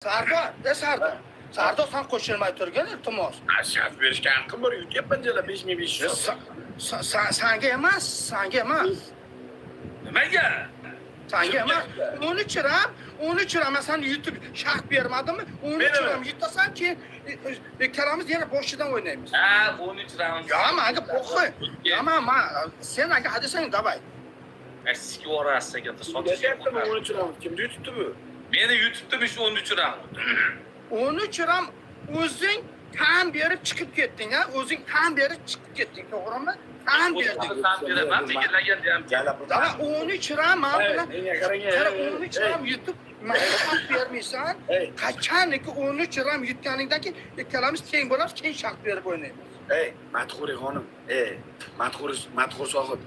Sardor, e Sardor. Sardor, san qo'shilmay turgin, iltimos. Shart berishga haqqim bor, yutyapman jala 5500. Sanga emas, sanga emas. Nimaga? Sanga emas. 13 ram, 13 ram, man sani yutib shart bermadimmi? 13 ram yutasan, keyin ikkalamiz yana boshidan o'ynaymiz. Ha, 13 raund. Ya manga похуй. Ya man sen aka desang, давай. Sikib yuborasiz ekan, sotish. Yutayaptimi 13 raund? Kimni yutibdi bu? Meni yutibdi shu 13 raund. 13 ram o'zing tan berib chiqib ketding, ha? O'zing tan berib chiqib ketding, to'g'rimi? Tan berding. Tan beraman, tekinlaganda ham. Jala. Давай, 13 ram man Hey, bilan menga qarang, qara, hey, 13 hey. ram yutib manga shart bermaysan. Hey. Qachoniki 13 ram yutganingdan keyin ikkalamiz teng bo'lamiz, keyin shart berib o'ynaymiz. Ey, Madhuri xonim, ey, Madhuri, Madhur sohib.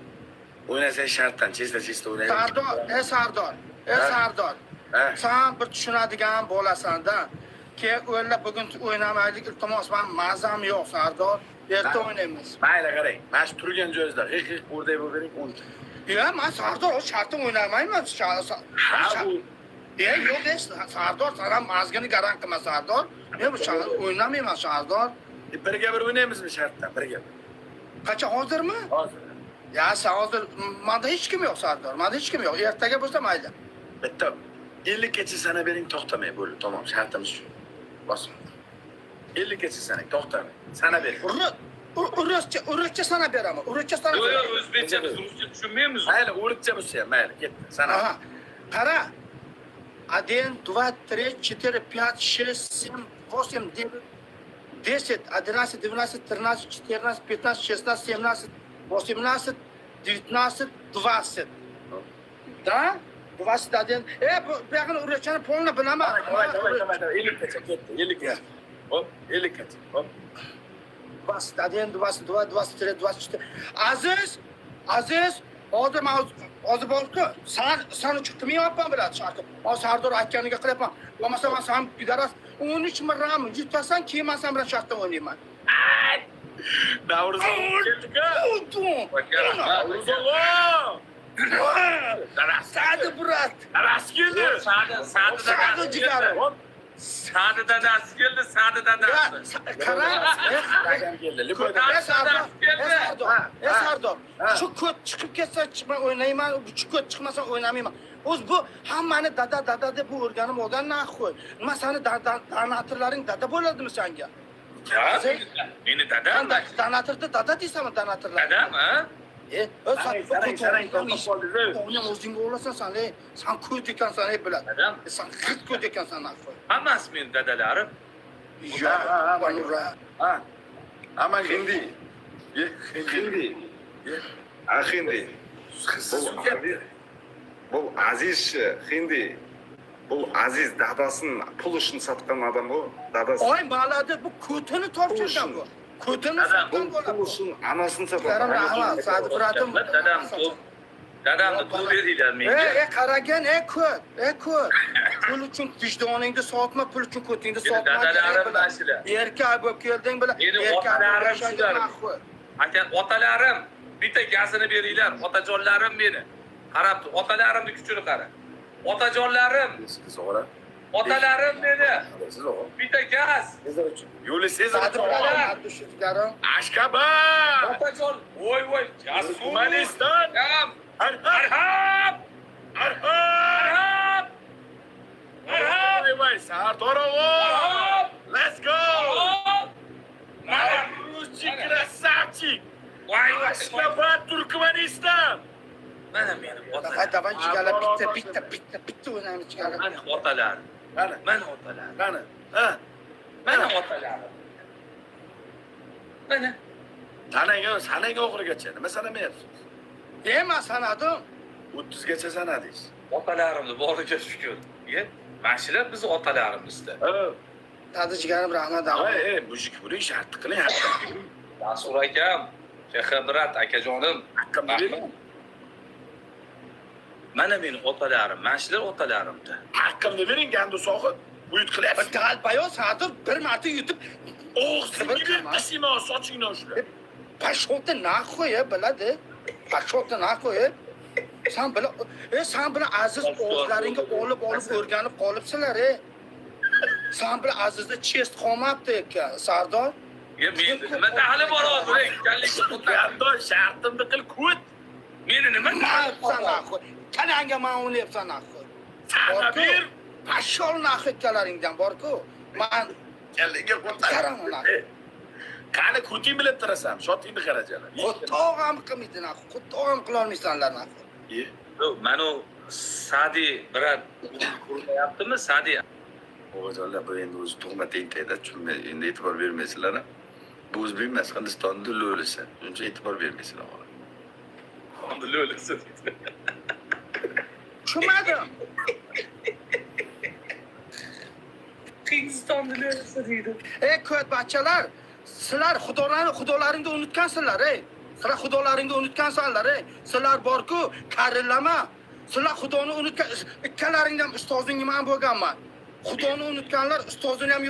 O'ynasang shartdan, чисто чисто o'ynaylik. Sardor, ey Sardor, ey Ha? Sardor. Ha? San bir tushunadigan bo'lasan-da. Keyin o'ylab bugun o'ynamaylik, iltimos, man mazam yo'q, Sardor. Erta o'ynaymiz. Mayli, qarang. Mana shu turgan joyingizda g'iq g'iq o'rdak bo'lib bering 13. Ya man Sardor, o shartni o'ynamayman. Ha, bu E yo'q, e Sardor, san ham mazgini garang qilma, Sardor. Men bu o'ynamayman, Sardor. Birga bir o'ynaymizmi shartdan, birga bir. Qachon, hozirmi? Hozir. Ya sen hozir manda hech kim yo'q, Sardor. Manda hech kim yo'q. Ertaga bo'lsa mayli. Bitta 50 gacha sanab bering, to'xtamay bo'ldi. Tamom, shartimiz shu. Bosing. 50 gacha sanang, to'xtamay. Sanab bering. Ruscha, ruscha sanab beraman. Ruscha sanab Yo'q, yo'q, beraman. o'zbekcha, biz ruscha tushunmaymiz. Mayli, o'rischa bo'lsa ham, mayli, ketdi. Sanab. Aha. Qara. 1, 2, 3, 4, 5, 6, 7, 8, 9, 10, 11, 12, 13, 14, 15, 16, 17, 18, 19, 20. Да? 21. E, bu yog'ini ruschani полный bilaman. Давай, давай, давай, давай, 50 gacha ketdi, 50 gacha. Hop, 50 gacha. Hop. 21, 22, 23, 24. Aziz, Aziz, hozir man hozir borku, san uchun qilmayapman, biladi shartni. Hozir Sardor aytganiga qilyapman. Bo'lmasa man san пидарас 13 ming ram yutasan, keyin man san bilan shartda o'ynayman. Navruz keldik-a. Udum. Navruz og'a! Sadi, брат. Dadasi keldi. Sadi, Sadi Sadi dadasi jigarim. keldi. Hop. Sadi dadasi keldi, Sadi dadasi. Qara, Dadam keldi. Любой e Sardor, e Sardor, e Ha, Sardor. ha. Shu ko't chiqib ketsa man o'ynayman, shu ko't chiqmasa o'ynamayman. O'zi bu hammani dada dada deb bu o'rganib olgan нахуй. Nima, sani donatorlaring dada bo'ladimi sanga? Ha, meni dadam. San donatorda dada deysanmi donatorlar? Dadam, ha? E, o'z Sanang, sanang, sanang, to'xtab qoldingiz. O'g'lim, o'zingga o'lasan san, ey. San ko't ekansan, ey, biladi. Dadam. E, san qirt ko't ekansan, нахуй. Hammasi meni dadalarim. Ya, Ha, ha, Banura. Ha. Aman Hindi. Hindi. А Hindi. Siz sutyapti. Бұл Азиз ше, Хинди. Бұл Азиз дадасын пұл үшін сатқан адам ғой. Дадасы. Oy, maladi, bu ko'tini topshirgan bu. Ko'tini Dadam, sotgan Бұл bo'ladi. пұл үшін анасын сатады. Jigarim, rahmat, Sadi брат im. Dadam, dadamni pul beringlar E, menga. e, qaragin, e, ko't, e, ko't. Pul uchun vijdoningni sotma, pul uchun ko'tingni Meni sotma. dadalarim mana shular. Erkak bo'lib kelding bilan. Meni Erkak bo'lib otalarim yashagin, shular. нахуй. Aka, otalarim, bitta gazini beringlar, otajonlarim meni. Qarab tur, otalarimni kuchini qara. Otajonlarim, Siz o'g'ri. otalarim meni. Siz o'g'ri. Bitta gaz. Sezar uchun. Yo'li Sezar Sadi uchun. брат, души, jigarim. Ashkabat! Otajon, voy voy, jasur. Turkmaniston! Akam, Arhab! Arhab! Arhab! Arhab! Arhab! Voy voy, Sardor og'a! Arhab! Let's go! Arhab! Mana. Ruschi красавчик! Voy voy. Ashkabat, Turkmaniston! Mana meni Давай, otalarim. давай, jigarlar, bitta, bitta, bitta, bitta o'ynaymiz, jigarlar. Mana otalarim. Qani, Mana otalarim. qani. Ha. Mana otalarim. Mana. Sanang, sanang oxirigacha. Nima sanamayapsiz? E, man sanadim. 30 gacha sanadingiz. Otalarimni boriga shukur. Ye, mana shular bizni otalarimizda. Ha. Sadi jigarim, rahmat. Voy, ey, мужик bo'ling, shartni qiling, haqqini bering. Jasur akam, Shayx брат, akajonim. Haqqimni bering. Mana meni otalarim, mana shular otalarimda. Haqqimni bering, gandu sohib. Buyut qilyapsiz. Galbayo Sadi bir marta yutib, Og'zingga berib tashlayman, sochingdan ushlab. Пошел ты нахуй, e, biladi. Пошел ты нахуй, e. San bilan, e, san bilan Aziz o'zlaringga olib olib o'rganib qolibsizlar, e. San bilan Azizda честь qolmabdi ekan, Sardor. Ya men nima daxli bor hozir? Ey, kallikka qo'taq. Gandon, shartimni qil, ko't. Meni nima daxli San bor? Нахуй. Kalanga man o'ynayapsan, нахуй. Sana ber. Пошёл нахуй ikkalaringdan bor-ku. Man Kallaga qo'taq. Qaraman, нахуй. Qani, ko'ting bilan turasan, shotingni qara, jalab. Qo'toq ham qilmaydi, нахуй. Qo'toq ham qilolmaysanlar, нахуй. E, Manu Sadi, брат, ko'rmayaptimi Sadi? O'g'iljonlar, bu endi o'zi tug'ma tentakda, tushunmay, endi e'tibor bermaysizlar. Bu o'zbek emas, Hindistonni lo'lisi. Shuning uchun e'tibor bermaysizlar. Lo'lisi. Tushunmadim. Hindistonni lo'lisi deydi. Ey ko'tbachalar, sizlar xudolarni, xudolaringni unutgansizlar, ey. Sizlar xudolaringni unutgansanlar, ey. Sizlar bor-ku, karillama. Sizlar xudoni unutgan, ikkalaringdan ustozing man bo'lganman. Xudoni unutganlar ustozini ham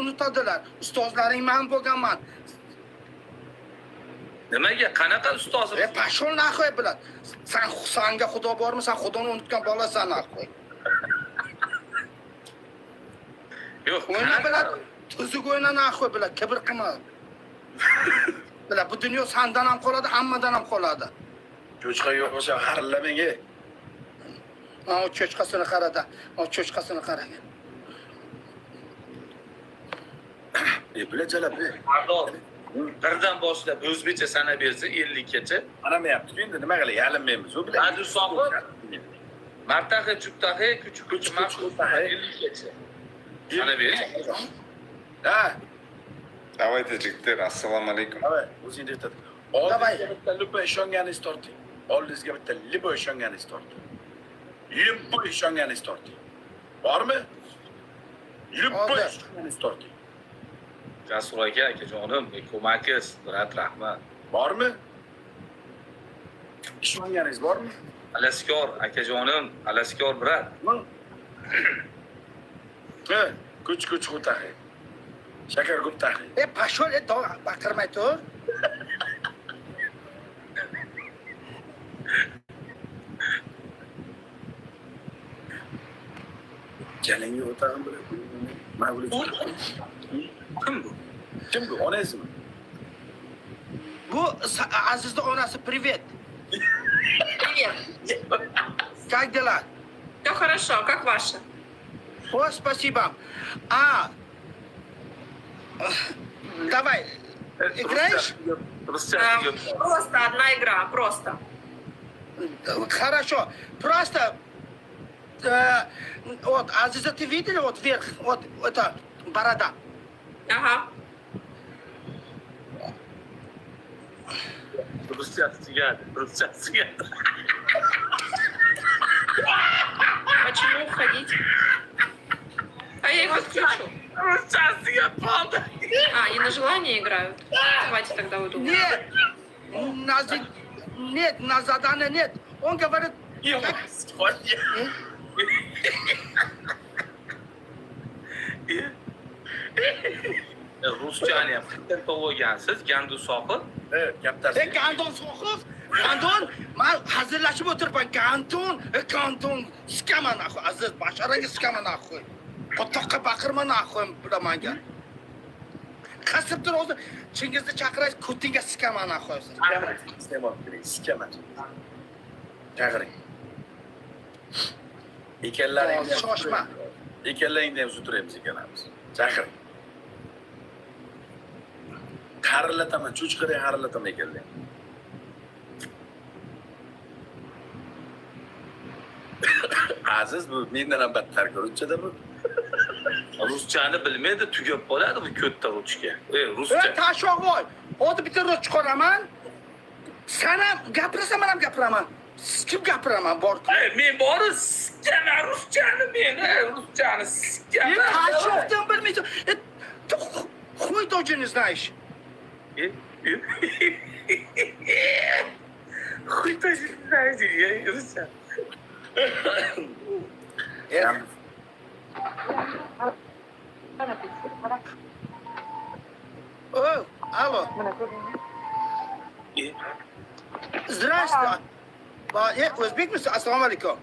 unutadilar. Ustozlaring man bo'lganman. Nimaga? Qanaqa ustozim? E, пошёл нахуй, блядь. San sanga xudo bormi? San xudoni unutgan bolasan, нахуй. Yo'q, O'yna, блядь, tuzuk o'yna, нахуй, блядь, kibr qilma. Блядь, bu dunyo sandan ham qoladi, hammadan ham qoladi. Cho'chqa yo'q bo'lsa, harillamang, ey. Mana u cho'chqasini qarada. O cho'chqasini qarang. E, bular jalab, ey. Sardor, birdan boshlab o'zbekcha sanab bersa 50 gacha. Qaramayapti endi, nima qilay, yalinmaymiz u bilan. Adu sohib martahi chuptahi kuchuk kuchuk Kuchuk. 50 gacha. Sanab bering. Ha, Давайте, жігіттер, ассалам алейкум. Давай, o'zing aytadi. Давай. Oldingizga bitta любой ishonganingizni torting. Oldingizga bitta любой ishonganingizni torting. Любой ishonganingizni torting. Bormi? Любой Hozir. ishonganingizni torting. Jasur aka, akajonim, ko'makiz, брат, rahmat. Bormi? Ishonganingiz bormi? Alaskor, akajonim, alaskor, брат. Ha, kuch kuch xutahi. Shakar ko'p tahi. E, пошёл, e, baqirmay tur. Jalangga o'tag'im bilan. Man bular. Kim bu? Kim bu? Onangizmi? Bu Azizni onasi, привет. Привет. Как дела? Все хорошо, как ваше? О, спасибо. А, давай, играешь? Ruscha. Просто одна игра, просто. Хорошо. Просто, вот, Азиза ты видели, вот вверх, вот это борода. Ага. Ruschasi tugadi, ruschasi tugadi. Почему уходить? А я их отключу. Ruschasi tugab qoldi. А, они на желание играют? Давайте тогда уйду. Нет, нет, на задание нет. Он говорит, Yo'q. Э? Ruschani ham qayerdan topib Gandu sohib. Evet, gap E, Gandon sohib, Gandon, man hazırlaşıp o'tiribman. Gandon, e, Gandon, sikaman, нахуй, Aziz, basharangga sikaman, нахуй. Qo'toqqa baqirma, нахуй, bular manga. Qasib tur hozir Chingizni chaqiray, ko'tingga sikaman, нахуй. Sikaman. Chaqiring. Ekanlaringni ham Shoshma. Ekanlaringni ham suturaymiz ikkalamiz. Chaqiring. Qarillataman, cho'chqaday qarillataman ekanlaringni. Aziz, bu mendan ham battar ko'rinchada bu. Ruschani bilmaydi, tugab qoladi bu ko'tda ruchka. Ey, Ey, ruscha. Tashoqvoy, hozir bitta rus chiqaraman. San ham gapirasan, men ham gapiraman. Kim gapiraman bor. Ey, men bori sikaman ruschani men, ey, ruschani Ey, sikaman. tashoqdan bilmaysan. E, ты хуй тоже не знаешь. Ey, ey. Хуй тоже не знаешь, ey, ruscha. E, О, алло. Ey, Здрасте. Ba, e, o'zbekmisiz? Assalomu alaykum.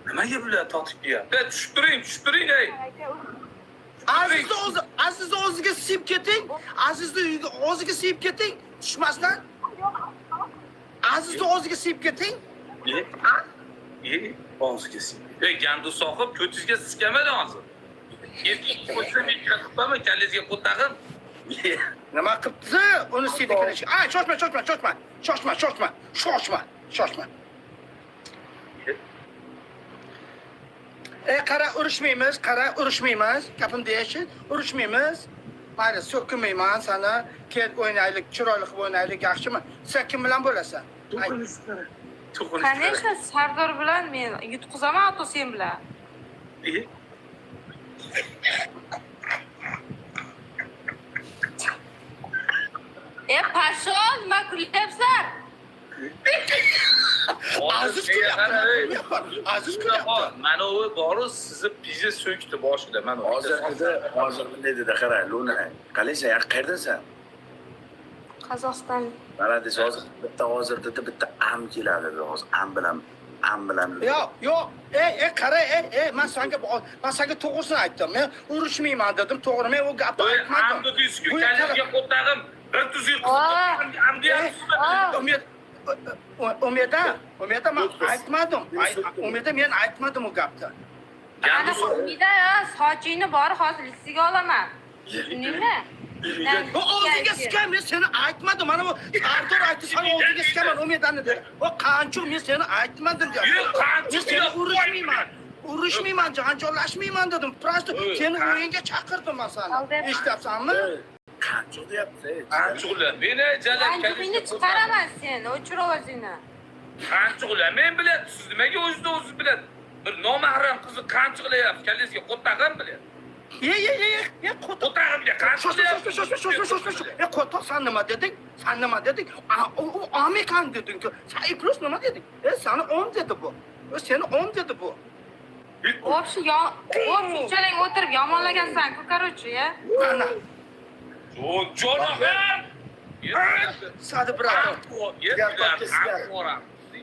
Nimaga bular totib kelyapti? Ey, tushib turing, tushib turing, ey. Aziz Azizni o'zi, Azizni o'ziga siyib keting. Azizni uyiga o'ziga siyib keting. Tushmasdan. Azizni o'ziga siyib keting. E, e, Og'ziga siyib. Ey, gandu sohib, ko'tingizga sikamadi hozir. Erkak bo'lsa men qilaman, kallangizga qo'tag'im. Nima qilibdi? Uni siydi kirish. Ay, shoshma, shoshma, shoshma. Shoshma, shoshma. Shoshma, shoshma. Ey, qara, urushmaymiz, qara, urushmaymiz. Gapimni eshit, urushmaymiz. Mayli, so'kinmayman sani. Kel o'ynaylik, chiroyli qilib o'ynaylik, yaxshimi? Sen kim bilan bo'lasan? Ay, Конечно, Sardor bilan men yutqizaman, а то sen bilan. E, E, пошёл, nima kulyapsan? Aziz kulyapti. Aziz kulyapti. Mana u boru sizni bizni so'kdi boshida. Mana Hozir dedi, hozir bunday dedi, qara, Luna, qalaysan, ya qayerdansan? Qozog'iston. Mana desa hozir bitta hozir dedi, bitta am keladi dedi, hozir am bilan, am bilan. Yo'q, yo'q. Ey, ey, qara, ey, ey, man senga to'g'risini aytdim. Men urushmayman dedim, to'g'ri. Men u gapni aytmadim. Amdi deysiz-ku, Bu kallangizga qo'tag'im bir tuzik Aa. amdi ham Aa. Umid, Umida, Umida, men aytmadim. Umida, men aytmadim u gapni. Ana Umida, sochingni bor, hozir listiga olaman. Tushundingmi? O og'zingga sikan, men seni aytmadim. Mana bu Sardor aytdi, sen og'zingga sikaman Umidani dedi. O qanchuq, men seni aytmadim deyapti. Yo'q, qanchuq Men seni yo'q. urushmayman. Urushmayman, janjallashmayman dedim. Просто Yo'q, seni o'yinga chaqirdim man seni. Aldayaman. Eshityapsanmi? Qancha deyapti? Qanchuqlar, meni jalab Qanchug'ingni chiqaraman sen, o'chir ovozingni. Qanchuqlar, men biladi, siz nimaga o'zini o'zi biladi. Bir nomahram qizni qanchuqlayapsiz, kallangizga qo'tag'im biladi. Ye, ye, ye, ye, qo'toq. Qo'tag'imga Shoshma, qanchuqlayapsiz. shoshma, shoshma, shoshma, shoshma. E, qo'toq, san nima deding? San nima deding? U Amerikan deding-ku. Sen plus nima deding? E, sani 10 dedi bu. E, seni 10 dedi bu. Вообще, yo, вообще uchalang o'tirib yomonlagansan-ku, короче, ya. Ana, Jo'nog'im! Sadi брат.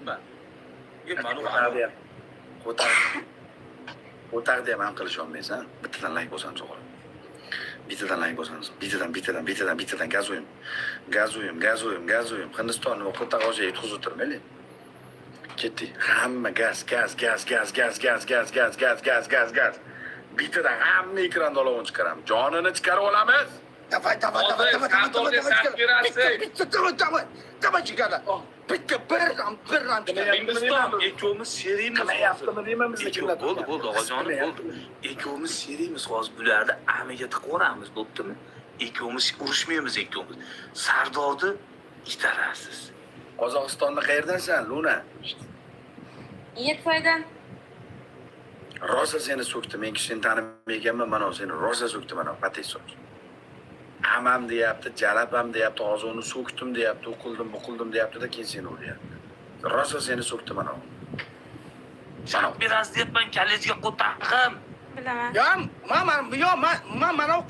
Qo'taq deyapti. Qo'taq. Qo'taq deyapti, ham qilisha olmaysan. Bittadan layk bosamiz o'g'lim. Bittadan layk bosamiz. Bittadan, bittadan, bittadan, bittadan gaz o'yim. Gaz o'yim, gaz o'yim, gaz o'yim. Hindistonni va qo'taq hozir yetqizib o'tirmaylik. Ketdik. Hamma gaz, gaz, gaz, gaz, gaz, gaz, gaz, gaz, gaz, gaz, gaz, gaz. Bittadan hamma ekranda olovini chiqaramiz. Jonini chiqarib olamiz. Давай, давай, давай, Hozir давай, давай, Sardorga давай, sart давай. berasiz. Bitta, bitta, давай, давай. Давай, jigarlar. Bitta, bir ram, bir ram jigarlar. Hindiston ikkovimiz sherikmiz. Qilyaptimi deyman bizni kimlar. Bo'ldi, bo'ldi, og'ajonim, bo'ldi. Ikkovimiz sherikmiz hozir bularni amiga tiqib yuboramiz, bo'ptimi? Ikkovimiz urushmaymiz ikkovimiz. Sardorni itarasiz. Qozog'istonda qayerdansan, Luna? Yetsoydan. Rosa seni so'kdi. Men seni tanimaganman, mana seni rosa so'kdi mana patay so'k. Amam deyapti, jalabam deyapti, hozir uni so'kdim deyapti, u qildim, bu qildim deyapti-da, keyin seni uryapti. Rosa seni so'kdi mana. Shart berasiz deyapman, kallangizga qo'tag'im. Bilaman. Ya, man, yo, man mana bu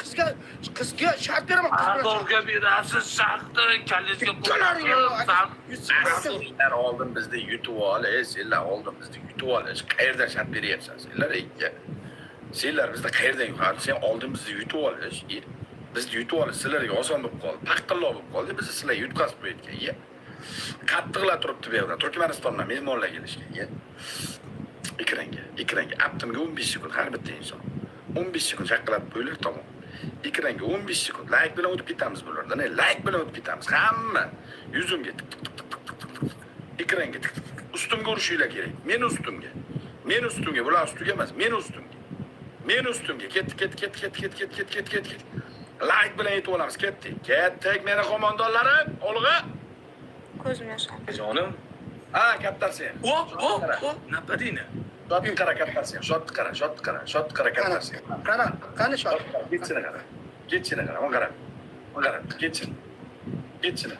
qizga shart beraman, qiz bilan. Sardorga berasiz shartni, kallangizga Ikkalaringga qo'tag'im. Senlar oldin bizni yutib ol, ey, senlar oldin bizni yutib ol. Qayerdan shart beryapsan senlar ey? Senlar bizni qayerdan yuqori? Sen oldin bizni yutib ol, ey. Bizni yutib olish sizlarga oson bo'lib qoldi. Paqilloq bo'lib qoldi. Bizni sizlar yutqazib qo'yayotgan, ye. Qattiqlar turibdi bu yerda. Turkmanistondan mehmonlar kelishgan, ye. Ekranga, ekranga. Aptimga 15 sekund har bitta inson. 15 sekund shaqillatib qo'yinglar, tamom. Ekranga 15 sekund layk bilan o'tib ketamiz bulardan. Layk bilan o'tib ketamiz. Hamma yuzimga tik tik tik tik tik tik tik. Ekranga tik tik tik. Ustimga urishinglar kerak. Men ustimga. Men ustimga, bular ustiga emas, men ustimga. Men ustimga. Ketdik, ketdik, ketdik, ketdik, ketdik, ketdik, ketdik, ketdik. Layk bilan yetib olamiz. Ketdik. Ketdik meni qo'mondonlarim. Olg'a. Ko'zim yoshardi. Jonim. Ha, kaptar sen. Hop, hop, hop, napadina. Shotni qara, kaptar sen. Shotni qara, shotni qara, shotni qara, Qani, kaptar sen. qara, qani shot. Ketchini qara. Ketchini qara, uni qara. Uni qara, ketchini. Ketchini.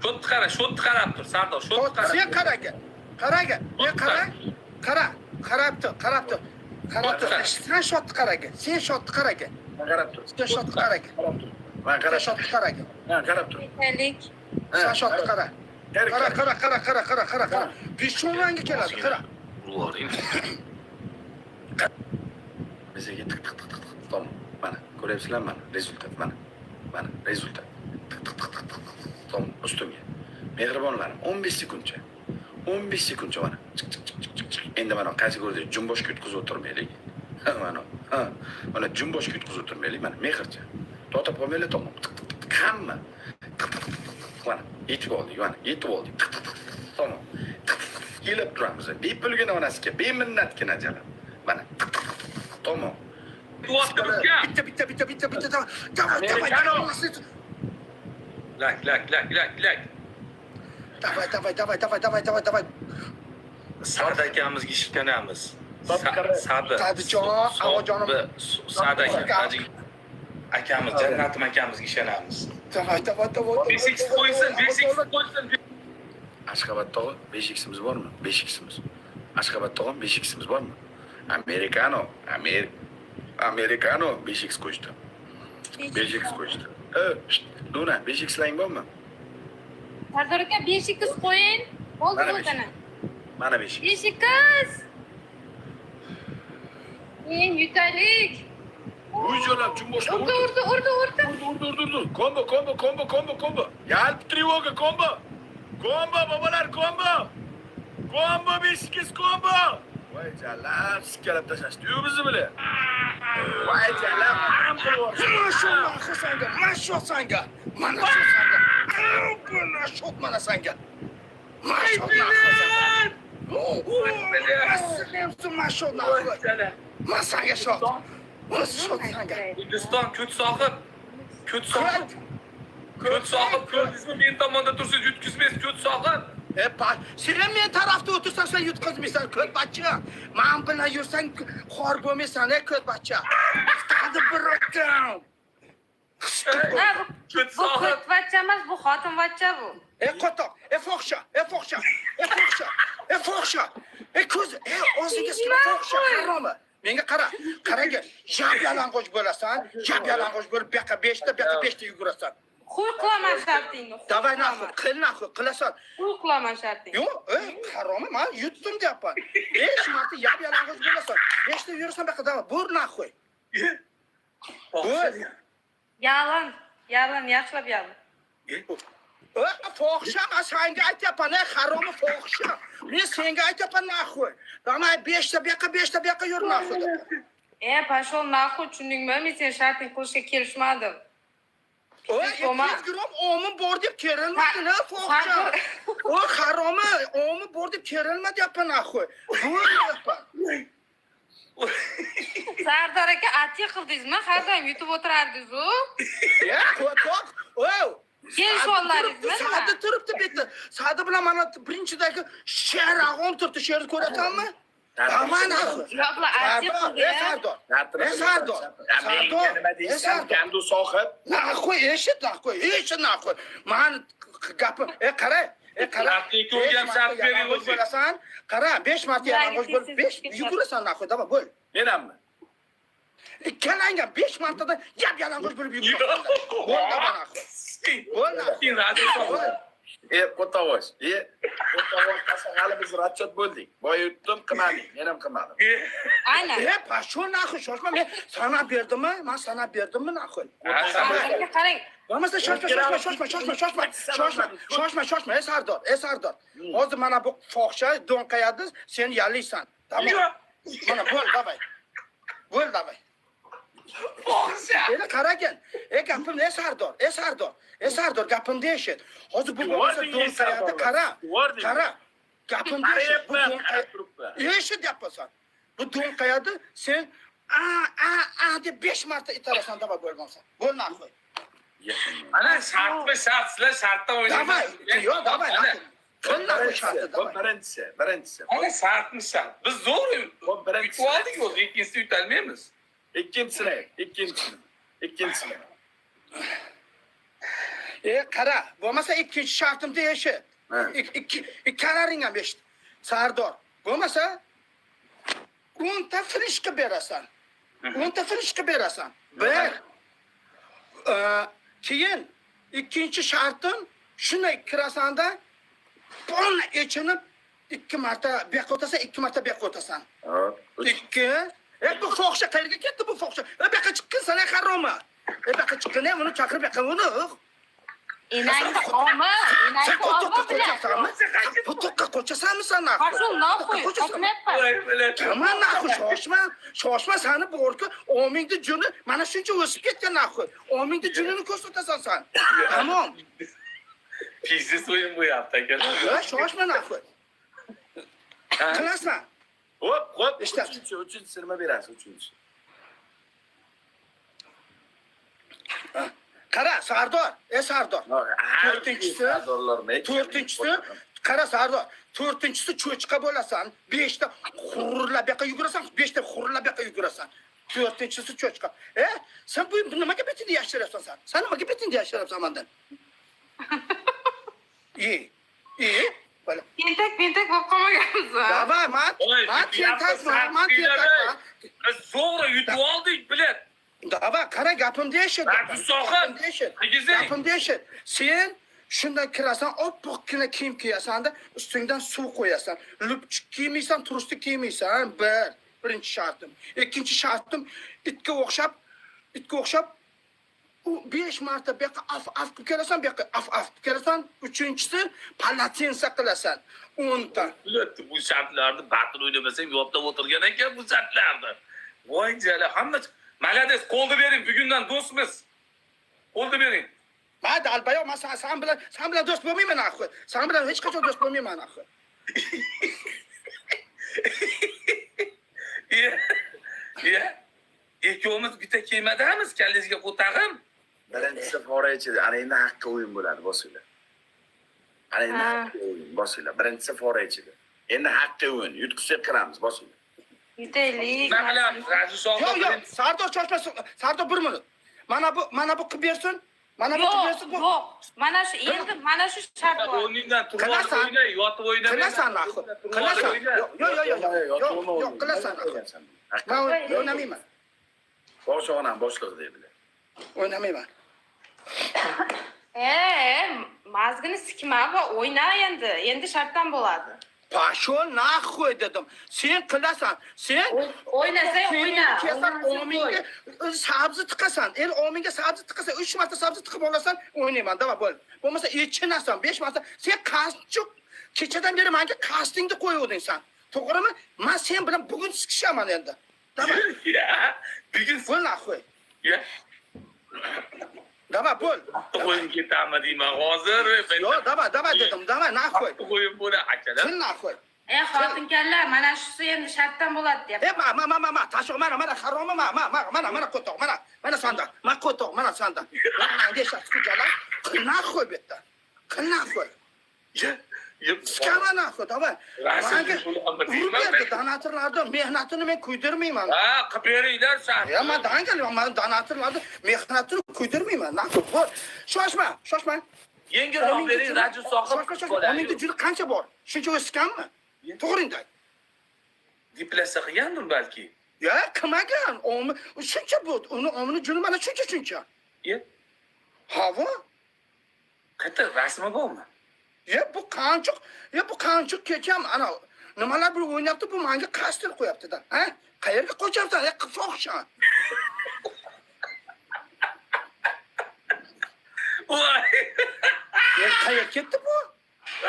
Sho'tni qara, sho'tni qarab tur, Sardor, sho'tni qara. Sen qaraga. Qaraga. Men qara. Qara. Qarab tur, qarab tur. Qarab tur. Sen shotni qaraga. Sen shotni qaraga. Mana qarab tur. Sen shotni qaraga. Qarab tur. Mana Sen qarab. shotni qaraga. Ha, qarab tur. Aytaylik. Sen shotni qara. Qara, Qara, qara, qara, qara, qara, qara, qara. Peshonangga keladi, qara. Urvoring. Bizga tiq tiq tiq tiq tiq. Tamom. Mana. Ko'ryapsizlar, mana результат, mana. Mana результат. Tiq tiq tiq tiq tiq tiq tom ustimga. Mehribonlarim, 15 sekundcha. 15 sekundcha mana. Chiq chiq chiq chiq chiq chiq. Endi mana qaysi ko'rdik? Jumboshga yutqizib o'tirmaylik. Ha, mana. Ha, mana jumboshga yutqizib o'tirmaylik, mana mehrcha. To'xtab qolmanglar, tamom. Tiq tiq tiq tiq hamma. Tiq tiq tiq tiq tiq, mana yetib oldik, mana yetib oldik. Tiq tiq tiq tiq, tamom. Tiq tiq tiq kelib turamiz. Bepulgina onasiga, beminnatgina jalab. Mana tiq tiq tiq tiq, tamom. Bitta, bitta, bitta, bitta, bitta, давай, давай, давай, Amerikano. Давай, Lak lak lak lak lak. Давай, давай, давай, давай, давай, давай, давай. Sad akamizga ishlanamiz. Sadi. Sadijon, Avojonim. Sad aka, Tajik akamiz, jannatim akamizga ishonamiz. Давай, давай, давай. 5x qo'ysin, 5x qo'ysin. Ashxobod tog'i 5x'imiz bormi? 5x'imiz. Ashxobod tog'im, 5x'imiz bormi? Amerikano, Amerikano 5x qo'shdi. 5x qo'shdi. E, sht, Luna, 5x'laring bormi? Sardor aka, 5x qo'ying. Bo'ldi. Mana besh. Bo'ldi. Mana 5x. 5x. Keyin yutaylik. Uy jalab, jumboshga Urdi, urdi, urdi, urdi. Urdi, urdi, urdi. Kombo, kombo, kombo, kombo, kombo. Yalp тревога, kombo. Kombo, babalar, kombo. Kombo, 5x kombo. Voy jalab, sikkalab tashlashdi-yu bizni bilan. Voy jalab, harom qilib yuborishdi. Mana shu narxa sanga, mana shu sanga, mana shu sanga. Mana shu, mana sanga. Mana shu narxa sanga. Mana shu narxa. Mana sanga shot. Mana shu sanga. Hindiston ko'т sohib. Ko'т sohib. Ko'т sohib, ko'rdingizmi? Men tomonda tursangiz yutkazmaysiz, ko'т sohib. E, sen men tarafda o'tirsan, sen yutqazmaysan, ko'tbachcha. Man bilan yursang, xor bo'lmaysan, ey ko'tbachcha. Qadi birotim. Ha, bu, Ko'т bu sohib. ko'tvachcha emas, bu xotinvachcha bu. Ey qo'toq, ey fohisha, ey fohisha, ey fohisha, ey fohisha. Ey ko'z, ey og'zingga sikma, fohisha, haromi. Menga qara, qaragin, yap yalang'och bo'lasan, yap yalang'och bo'lib, bu yoqqa beshta, bu yoqqa beshta yugurasan. Xuy qilaman shartingni. Xuy Давай qilaman. Нахуй, qil нахуй, qilasan. Xuy qilaman shartingni. Yo'q, ey haromi, man yutdim deyapman. 5 marta yap yalang'och bo'lasan. Beshta yurasan bu yoqqa, давай, bur нахуй. Bo'l. Yalin, yalin, yaxshilab yalin. Ey, fohisha, man senga aytyapman, ey haromi fohisha. Men senga aytyapman нахуй. Давай beshta bu yoqqa, beshta bu yoqqa yur нахуй deb. E, пошел нахуй, tushundingmi? Men seni sharting qilishga kelishmadim. Oy, Bo'lma. 200 gram omim bor deb kerilmadi, na fohisha. O haromi, omi bor deb kerilma deyapman нахуй. Bu deyapman. Sardor aka, atiy qildingizmi? Har doim yutib o'tirardingiz-u. Ya, qo'toq. Oy. Kelishib olmadingizmi nima? Sadi turibdi bu yerda. Sadi bilan mana birinchidagi sher ag'om turibdi. Sherni ko'rasanmi? Давай нахуй. Yo'q, bular atiy Sardor, qildi. ey Sardor. Ey Sardor. Sardor. Nima Ey deysan? Sardor. Gandu sohib. Нахуй eshit, нахуй, eshit нахуй. Mani gapim, ey qara, ey qara. Shartni ko'rgan shart bering Yalang'och o'zi. bo'lasan. Qara, 5 marta yalang'och bo'lib, 5 yugurasan нахуй, давай bo'l. Men hammi? Ikkalang ham 5 martadan yap yalang'och bo'lib yugurasan. Bo'l, давай нахуй. Bo'l нахуй. Keyin radio sohib. E, qo'tovosh. E, qo'tovosh hali biz расчет bo'ldik. Boya yutdim, qilmading. Men ham qilmadim. Aynan. E, пошел нахуй, shoshma. Men sanab berdimmi? Man sanab berdimmi нахуй? Sardor aka, qarang. Bo'lmasa shoshma, shoshma, shoshma, shoshma, shoshma, shoshma, shoshma, shoshma, ey Sardor, ey Sardor. Hozir mana bu fohisha do'nqayadi, sen yaliysan. Tamom. Mana bo'l, давай. Bo'l, давай. Fohisha. Endi qaragin. Ey gapim, ey Sardor, ey Sardor, ey Sardor, gapimni eshit. Hozir bu bo'lmasa Yubording, ey do'nqayadi, Sardor. qara. Yubording. Qara. Gapimni eshit. Bu Qarayapman, do'nqay qarab turibman. Eshit deyapsan. Bu do'nqayadi, sen a a a deb 5 marta itarasan, давай bo'lmasa. Bo'l нахуй. Ana shartmi shart, sizlar shartdan Давай, o'ynaysiz. yo'q, давай, Ana, нахуй. Qil нахуй shartni, Bu давай. birinchisi, birinchisi. ana shartmi shart. Biz zo'r Bu birinchisi. yutib oldik o'zi, ikkinchisini yutolmaymiz. Ikkinchisini, ikkinchisini. Ikkinchisini. E qara, bo'lmasa ikkinchi shartimni eshit. Ha. Ikki ikkalaring ham eshit. Sardor, bo'lmasa 10 ta флешка berasan. 10 ta флешка berasan. Bir. Keyin ikkinchi shartim shunday kirasanda polni echinib ikki marta bu yoqqa o'tasan, ikki marta bu yoqqa o'tasan. Hop. Ikki. Bu fohisha qayerga ketdi bu fohisha? Bu yoqqa chiqqin san, haroma. Bu yoqqa chiqqin, uni chaqirib yoqqa uni. Enangni omi, Sen enangni omi qo'toqqa bilan. qochasanmi? Qo'toqqa qochasanmi san нахуй? Пошёл нахуй, qochmayapman. Voy, блядь. Tamam нахуй, shoshma. Shoshma sani borku, omingni juni mana shuncha o'sib ketgan нахуй. Omingni junini ko'rsatasan san. Tamom. Пиздец o'yin bo'lyapti akalar. Ya shoshma нахуй. Qilasizmi? Hop, hop. İşte. Uchinchi, uchinchisi nima berasiz, uchinchisi? Qara, Sardor, ey Sardor. To'rtinchisi? To'rtinchisi, qara Sardor, to'rtinchisi cho'chqa bo'lasan, beshta xurrlab yoqqa yugurasan, beshta xurrlab yoqqa yugurasan. To'rtinchisi cho'chqa. E, sen bu nimaga betingni yashiryapsan san? Sen nimaga betingni yashiryapsan mandan? E, e, bola. Tentak pentak bo'lib qolmaganmisan? Давай, man, Oy, man tentakman, man tentakman. Biz zo'g'ri yutib oldik, блядь. Давай, qara gapimni eshit. Rajul sohib, Gapimni eshit. Qigizing. Gapimni eshit. Sen shundan kirasan, oppoqqina kiyim kiyasanda, ustingdan suv qo'yasan. Lupchik kiymaysan, tursti kiymaysan. Bir, birinchi shartim. Ikkinchi shartim, itga o'xshab u 5 marta bu yoqqa af af qilib kelasan, bu yoqqa af af qilib kelasan. Uchinchisi полотенце qilasan. 10 ta. Блядь, bu shartlarni batil o'ynamasang yodlab o'tirgan ekan bu shartlarni. Voy jala, hamma молодец, qo'lni bering, bugundan do'stmiz. Qo'lni bering. Man долбоёб, man san bilan do'st bo'lmayman axir. San bilan hech qachon do'st bo'lmayman axir. Iya. Iya. Ikkovimiz bitta kemadamiz, kallangizga qo'tag'im. Birinchisi pora ichida. Ana endi haqqi o'yin bo'ladi, bosinglar. Ana endi Ha. haqqi o'yin, bosinglar. Birinchisi pora ichida. Endi haqqi o'yin. Yutqizsak kiramiz, bosinglar. Yutaylik. Nima qilamiz? Rajul sohib. Yo'q, yo'q, Sardor shoshma, Sardor bir minut. Mana bu qilib bersin. Mana bu qilib Yo'q, bersin bu. yo'q. Mana shu endi mana shu shart bor. O'rningdan turib olib Qilasan. o'yna, yotib o'ynamang. Qilasan нахуй. Qilasan. Yo'q, yo'q, yo'q, yo'q. Yo'q, yo'q, qilasan нахуй. Man o'ynamayman. Boshog'onam boshliq deydilar. O'ynamayman. E, mazgini sikma va o'yna endi. Endi shartdan bo'ladi. Пошёл нахуй dedim. Sen qilasan. Sen O'ynasang o'yna. Kelsan O'ynamasang omingga qo'y. sabzi tiqasan. El omingga sabzi tiqasan. 3 marta sabzi tiqib olasan, o'ynayman. Давай bo'l. Bo'lmasa echinasan 5 marta. Sen qasdchuq kechadan beri menga qasdingni qo'yuvding sen. To'g'rimi? Men sen bilan bugun sikishaman endi. Давай. Ya, bugun Bo'l нахуй. ya, Давай bo'l. qo'yib ketami deyman hozir. Yo'q, давай, давай dedim. Давай нахуй. Qo'yib bo'la akalar. Qil нахуй. E, xotinkalla, mana shusi endi shartdan bo'ladi deyapti. E, ma ma ma ma ma tashoq mana mana haromi ma ma ma mana mana qo'toq mana mana sanda ma qo'toq mana sanda mana eshak kuchalar. Qil нахуй bu yerda. Qil нахуй. Ya, ya, Sikama нахуй, давай. Rasm Manga bo'ladi, urib berdi donatorlarni mehnatini men kuydirmayman. Ha, qilib beringlar shart. Ya man dangal, man donatorlarni mehnatini kuydirmayman. Нахуй. Bo'l. Shoshma, shoshma. Yengilroq bering, Rajul sohib. Shoshma, shoshma. Omingda juni qancha bor? Shuncha o'sganmi? To'g'ringda. Diplasa qilgandir balki. Ya qilmagan. Omi shuncha bu. Uni omini juni mana shuncha shuncha. Ya, Havo. qayerda rasmi bormi? Ya bu qanchuq, ya bu qanchuq kecham ana nimalar bir o'ynayapti, bu menga qasdin qo'yapti-da. Ha? Qayerga qochyapsan? Ya fohisha. Voy. Ya qayerga ketdi bu?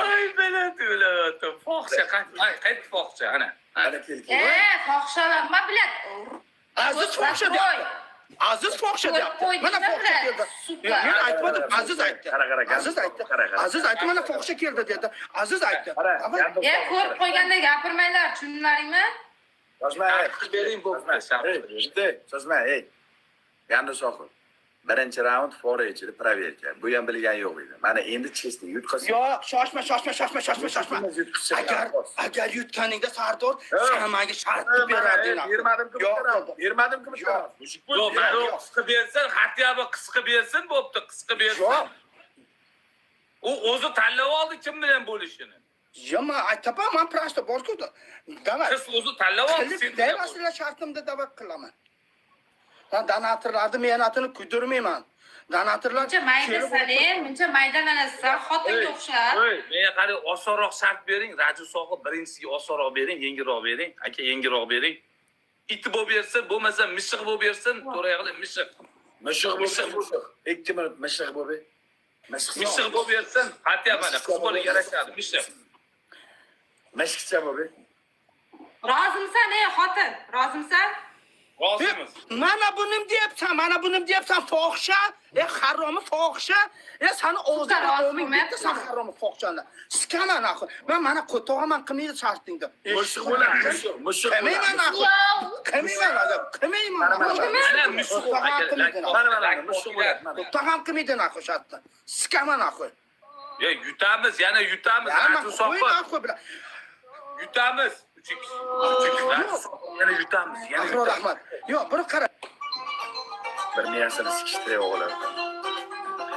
Ay, блядь, o'layapti. Fohisha, ay, qayerda fohisha ana. Mana kel kel. E, fohishalar, ma блядь. Aziz fohisha deyapti. Aziz fohisha deyapti. Qo'y, Mana fohisha qo'y, keldi. Super. Ya, men aytmadim, Aziz aytdi. Qara, qara, Aziz aytdi. qara, qara. Aziz aytdi, mana fohisha keldi dedi. Aziz aytdi. Qara, Давай. Gandim E, sohib, ko'rib qara. qo'yganda gapirmanglar, tushundinglarmi? Shoshma, ey. Shartni bering bo'pti, shart. Ey, shoshma, ey. Gandim sohib. Birinchi raund fora ichida проверка. Bu ham bilgan yo'q edi. Mana endi честный yutqazsa. Yo'q, shoshma, shoshma, shoshma, shoshma, shoshma. Yutqizsa Agar agar yutganingda Sardor, Yo'q. sen menga shartni berarding. Bermadim-ku Yo'q, bitta raund. Bermadim-ku bitta Yo'q. raund. Yo'q, mana Yo'q. qisqa bersin, хотя бы qisqa bersin, bo'pti, qisqa bersin. Yo'q. U o'zi tanlab oldi kim bilan bo'lishini. Yo, man aytaman, man просто borku. Давай. Qiz o'zi tanlab oldi. Qilib Sen bilan berasizlar shartimda давай qilaman. Man donatorlarni mehnatini kuydirmayman. Donatorlar Muncha maydasan, e, muncha maydalanasisan, xotinga o'xshab. Voy, menga qarang, osonroq shart bering, Rajul sohib birinchisiga osonroq bering, yengilroq bering. Aka, yengilroq bering. It bo'lib bersin, bo'lmasa mishiq bo'lib bersin, to'rayog'li mishiq. Mishiq bo'lsin, mishiq. 2 minut mishiq bo'lib. Mishiq bo'lib bersin, hatya mana qiz bola yarashadi, mishiq. Mishiqcha bo'lib. Rozimisan ey xotin? Rozimisan? Rozimiz. Mana buni deyapsan, mana buni deyapsan, fohisha, e haromi fohisha, e sani og'zingga rozi o'ming bitta san bo'lmayapsan. haromi fohishani. Sikaman axir. Men mana qo'tog'aman qilmaydi shartingda. Mishiq bo'ladi, mishiq, mishiq. Qilmayman axir. Qilmayman azab, qilmayman. Mana, mana, Mana mishiq Qo'tog'am qilmaydi. Mana mana mishiq bo'ladi. Mana. Qo'tog'am qilmaydi axir shartda. Sikaman axir. Ya yutamiz, yana yutamiz. Ama Raju qo'y soqol. axir bilan. Yutamiz. 3x. 3x. Yana yutamiz, yana Ahror yutamiz. Ahmad. Yo'q, buni qara. Bir miyasini sikishtirib o'g'lim.